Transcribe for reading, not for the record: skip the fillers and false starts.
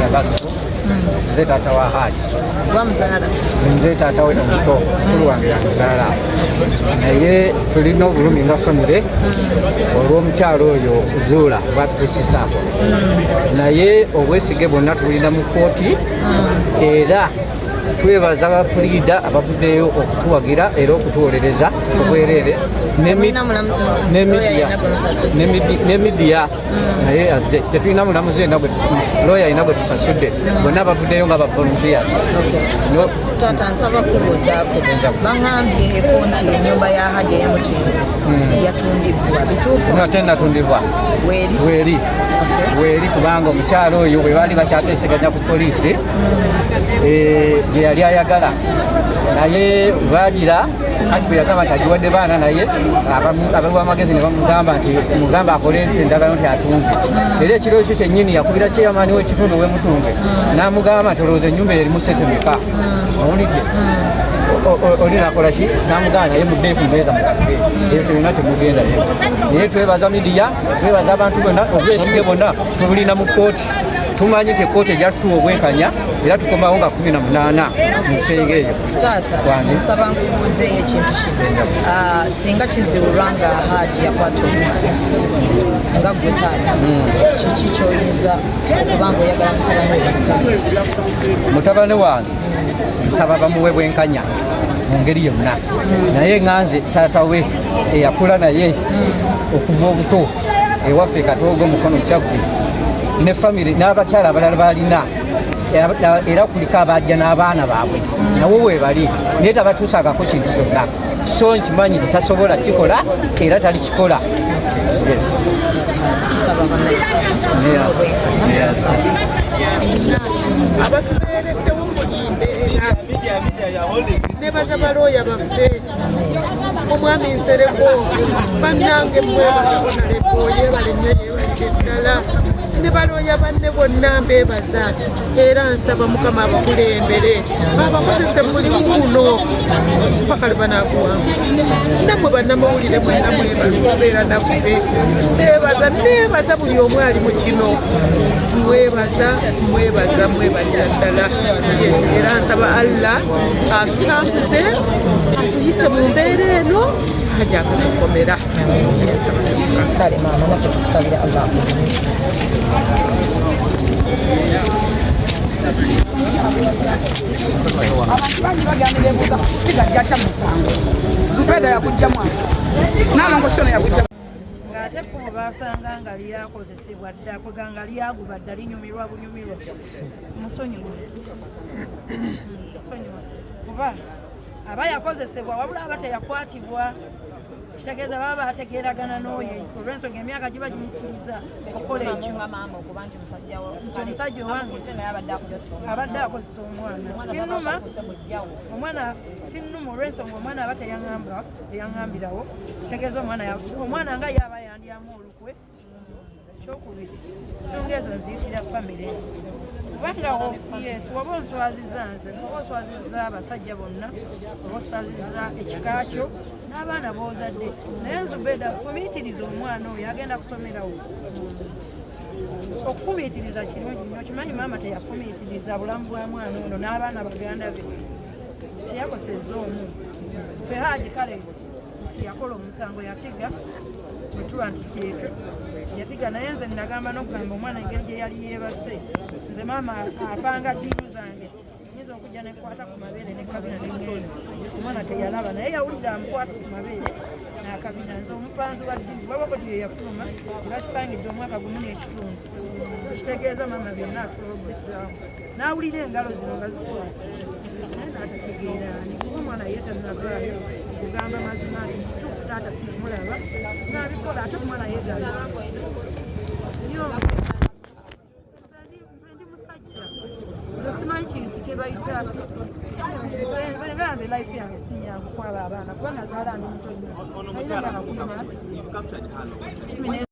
Nagasso. Nze taata wa Haji. Wamuzaala? Nze taata we omuto, mukulu wange yanzaala, naye tulina obulumi nga famire olw'omukyalo oyo Zuula bwatutusizaako, naye obwesige bwonna tubulina mu kkooti. Era twebaza bapuliida abavuddeyo okutuwagira era okutuwolereza obwereere ne media, naye azze. Tetulina mulamuzi yenna, lawyer alina gwe tusasudde, bonna bavuddeyo nga ba volunteers. No. Taata, nsaba kubuuzaako. Baŋŋambyeko nti ennyumba ya Haji ey'e Mutundwe yatundibwa, bituufu? Nga tenatundibwa. Weeri? Weeri. Weeri, kubanga omukyalo oyo bwe baali bakyateeseganya ku poliisi, gye yali ayagala, naye bagira kati bwe yagamba nti agiwadde baana, naye abawa amagezi ne bamugamba nti mugamba akole endagano nti atunze. Era ekiro ekyo kyennyini yakubira chairman w'ekitundu ow'e Mutundwe n'amugamba nti, "Olowooza ennyumba erimu sente meka? Owulidde?" Oli nakola ki? Namugamba, naye mudde ku mmeeza mukatule eyo, tebina temugendayo. Naye twebaza media, twebaza abantu bonna. Obwesige bwonna tubulina mu kkooti. Tumanyi nti ekkooti ejja tutuwa obwenkanya era tukomawo nga 18 mu kisenge eyo. Taata, Wange. nsaba nkubuuzeeyo ekintu kino. Singa kiziwulwa nga Haji yakwata omwana, nga gwe taata, kiki kyoyinza okuba nga oyagala mutabani we bamusanga? Mutabani wange nsaba bamuwe bwenkanya mu ngeri yonna, naye ŋŋanze taata we eyakula naye okuva obuto ewaffe Katoogo Mukono Kyaggwe ne famire n'abakyala abalala balina, era kuliko abajja n'abaana baabwe nawo webali, naye tabatuusangako kintu kyonna. So nkimanyi nti tasobola kikola era talikikola, yes. Tusaba Yes. Abatubeereddewo buli mbeera. Nebaza balooya baffe, omwami Nsereko, bannange mwebaza bonaleko, yeebale nnyo, yeebalire ddala, ne balooya banne bonna mbeebaza. Era nsaba Mukama abakulembere, abakozese mulimu guno paka lwe banaakuwanga. Nammwe bannamawulire mwenna mwebaza okubeera naffe. Nebaza, nebaza buli omu ali mu kino. Mwebaza, mwebaza, mwebalira ddala. Era nsaba Allah atutambuze, atuyise mu mbeera eno, Hajja akatukomera. Kale maama, naffe tukusabira Allah akuwe. Abantu bangi bagenda bebuuza figure jjatya musango. Zubeda yakugjamu ati nalongo kyono yakugjamu. Ng'ate ekkubo baasanga nga lyakozesebwa dda, kwega nga lyaguba dda, linyumirwa bunyumirwa. Musonyiwe, musonyiwe, kuba aba yakozesebwa wabula aba teyakwatibwa. Kitegeeza baba bategeeragana n'oyo, olw'ensonga emyaka giba gimukkiriza okukola ekyo. Nga maama, okuba nti musajja wo Nti omusajja owange naye abadde akozesa omwana. Abadde akozesa omwana, kinnuma. Omwana kinnuma olw'ensonga omwana aba teyaŋŋamba, teyaŋŋambirawo. Kitegeeza omwana nga ye aba yandyamu olukwe. Kyokubiri, ensonga ezo nziyitira famire, kubanga yes, waba onswaziza nze, oba oswaziza abasajja bonna, oba oswaziza ekika kyo n'abaana b'ozadde. Naye Nzubeda, fumiitiriza, omwana oyo agenda kusomerawo. Okufumiitiriza kirungi nnyo. Okimanyi maama teyafumiitiriza bulamu bwa mwana ono n'abaana baganda be, teyakosezza omu. Ffe Haji kale nti yakola omusango, yatiga, bwetuba nti kyekyo yatiga, naye nze nagamba n'okugamba omwana engeri gye yali yeebase. Nze maama apanga deal zange, nyinza okujja nekwata ku mabeere nekabina neŋŋenda. Omwana teyalaba, naye yawulira amukwata ku mabeere n'akabina. Nze omupanzi wa deal wabakodi ye yafuluma, tebakipangidde omwaka gumu n'ekitundu. Kitegeeza maama byonna asobola okubissaawo n'awulira engalo zino nga zikwata, naye n'atategeera ani, kuba omwana ye tannavaayo kugamba mazima nti kituufu taata tumulaba n'abikola. Ate omwana yeegala nnyo. Nze ndi musajja, nze simanyi kintu kye bayita. Nze nga nze life yange si nyangu kwaba abaana, kuba nazaala ndi muto nnyo, alina myaka 10.